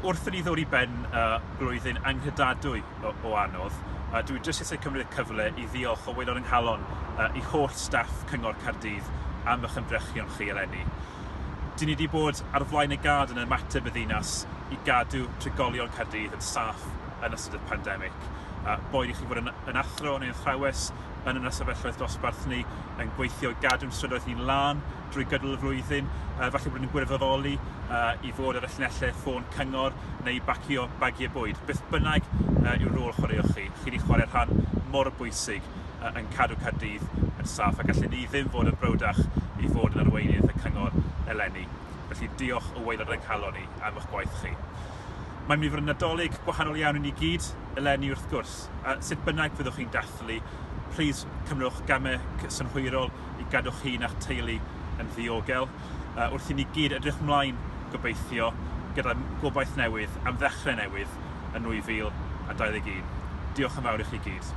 Wrth i ni ddod i ben uh, blwyddyn anghredadwy o, o anodd, uh, dwi jyst eisiau cymryd y cyfle i ddiolch o waelod yng nghalon uh, i holl staff Cyngor Caerdydd am eich ymdrechion chi eleni. Dyn ni wedi bod ar flaen y gad yn ymateb y ddinas i gadw trigolion Caerdydd yn saff yn ystod y pandemig. Uh, boed i chi fod yn, yn athro neu'n athrawes yn yn ystafelloedd dosbarth ni, yn gweithio i gadw'n strydoedd ni'n lân drwy gydol y flwyddyn, uh, falle bod yn gwirfoddoli uh, i fod ar y llinellau ffôn cyngor neu bacio bagiau bwyd. Beth bynnag uh, yw'r rôl chwaraewch chi, chi wedi chwarae rhan mor bwysig uh, yn cadw Caerdydd yn saff a gallen ni ddim fod yn browdach i fod yn arweinydd y cyngor eleni. Felly diolch o waelod yng nghalon i am eich gwaith chi. Mae'n mynd i fod yn Nadolig gwahanol iawn i ni gyd eleni wrth gwrs. A sut bynnag fyddwch chi'n dathlu, plîs cymrwch gamau synhwyrol i gadw'ch hun a'ch teulu yn ddiogel. Uh, wrth i ni gyd edrych mlaen, gobeithio, gyda gobaith newydd am ddechrau newydd yn 2021. Diolch yn fawr i chi gyd.